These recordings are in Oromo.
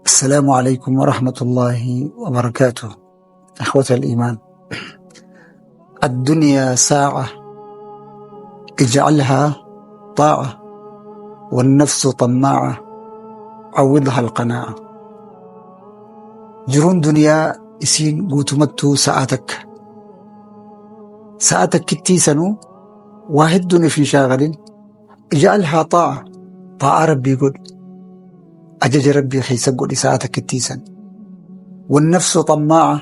السلام عليكم ورحمة الله وبركاته. إخوة الإيمان، الدنيا ساعة اجعلها طاعة، والنفس طماعة عوضها القناعة. Jiruun duniyaa isiin guutumattuu sa'aa takka. Sa'a takkittii sanuu waa hedduun if hin shaakalin. Ij'alhaa xaa'a, xaa'aa Rabbii godhi. Ajaja Rabbii keessa godhi sa'a takkittii san. Wannafsu xammaa'a,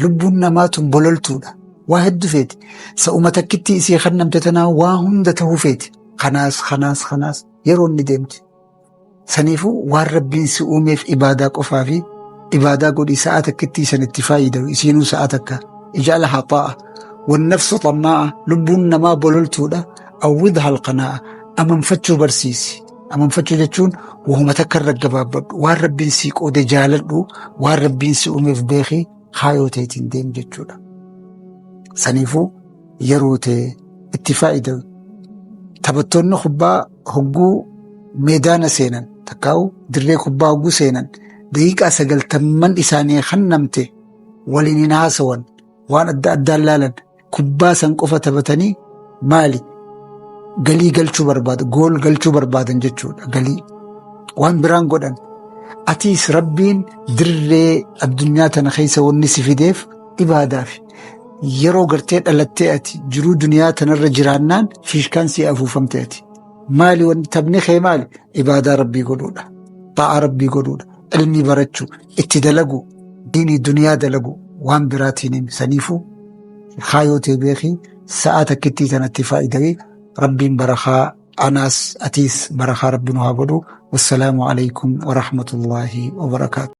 lubbuun namaa tun bololtuudha. Waa hedduu feeti. Sa'uma takkittii isii kannamte tanaa waa hunda ta'uu feeti. Kanaas, kanaas, kanaas yeroo inni deemti. Saniifuu waan Rabbiin si uumeef ibaadaa qofaa fi ibaadaa godhi sa'a takkittii san itti faayyidamu isiinuu sa'a takka. Ij'alhaa xaa'a. Wannafsu xammaa'a, lubbuun namaa bololtuudha. Awwidha alqanaa'a, amanfachuu barsiisi. Amanfachuu jechuun wahuma takka irra gabaabbadhu. Waan Rabbiin sii qoode jaaladhu. Waan Rabbiin si uumeef beeki kaayoo teetiin deem jechuudha. Saniifuu yeroo tee itti faayyidamu. Taphattoonni kubbaa hogguu meedaana seenan takkaa'u dirree kubbaa hogguu seenan daqiiqaa 90n isaanii kannamte waliin hin haasawan, waan adda addaan laalan, kubbaa san qofa taphatanii maali galii galchuu barbaadu, gool galchuu barbaadan jechuudha. Galii waan biraan godhan. Atiis Rabbiin dirree addunyaa tana keessa wanni si fideef ibaadaaf. Yeroo gartee dhalattee ati jiruu duniyaa tanarra jiraannaan fiishkaan si afuufamte ati. Maali wanni taphni kee maali? Ibaadaa Rabbii godhuudha. Xaa'aa Rabbii godhuudha. Ilmii barachuu, itti dalagu, diinii duniyaa dalagu waan biraatiin himi. Saniifuu kaayoo tee beekii sa'aa takkittii tanatti faayidawii Rabbiin barakaa anaas atiis barakaa Rabbi nu haa godhu. Wassalaamu alaikum wa rahmatullaahi wa barakaatu.